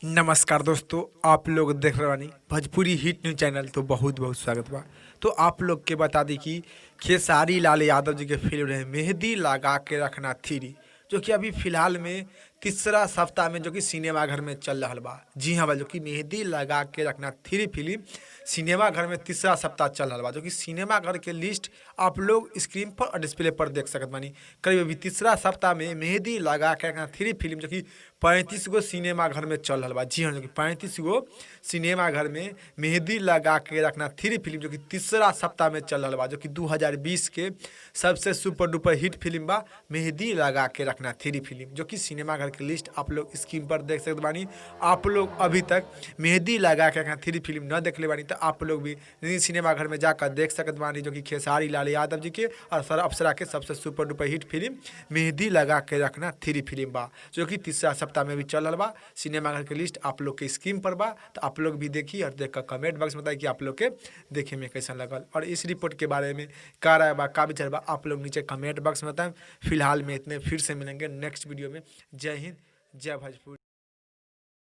नमस्कार दोस्तों, आप लोग देख रहे बानी भोजपुरी हिट न्यूज चैनल। तो बहुत बहुत स्वागत बा। तो आप लोग के बता दी कि खेसारी लाल यादव जी के फिल्म रहे मेहंदी लगा के रखना 3, जो कि अभी फिलहाल में तीसरा सप्ताह में जो कि सिनेमा घर में चल रहा बा। जी हाँ भाई, जो कि मेहंदी लगा के रखना 3 फिल्म सिनेमा घर में तीसरा सप्ताह चल रहा बा, जो कि सिनेमा घर के लिस्ट आप लोग स्क्रीन पर और डिस्प्ले पर देख सकत बानी। करीब अभी तीसरा सप्ताह में मेहंदी लगा के रखना 3 फिल्म जो कि 35 गो सिनेमा घर में चल रहा बा। जी हाँ, जो कि 35 गो सिनेमा घर में मेहंदी लगा के रखना 3 फिल्म जो कि तीसरा सप्ताह में चल रहा बा, जो कि 2020 के सबसे सुपर डुपर हिट फिल्म बा मेहंदी लगा के रखना 3 फिल्म, जो कि सिनेमा घर के लिस्ट आप लोग स्क्रीन पर देख सकते बानी। आप लोग अभी तक मेहंदी लगा के रखना 3 फिल्म न देखले बानी तो आप लोग भी सिनेमा घर में जाकर देख सकत बानी, जो कि खेसारी लाल यादव जी के और सर अप्सरा के सबसे सुपर डुपर हिट फिल्म मेहंदी लगा के रखना 3 फिल्म बा, जो कि तीसरा सप्ताह में भी चल रहा बा। सिनेमा घर के लिस्ट आप लोग के स्क्रीन पर बा, तो आप लोग भी देखी और देख कर कमेंट बॉक्स में बताई कि आप लोग के देखे में कैसा लगल और इस रिपोर्ट के बारे में का राय बा, का विचार बा, आप लोग नीचे कमेंट बॉक्स में बताएं। फिलहाल में इतने, फिर से मिलेंगे नेक्स्ट वीडियो में। जय हिंद, जय भोजपुरी।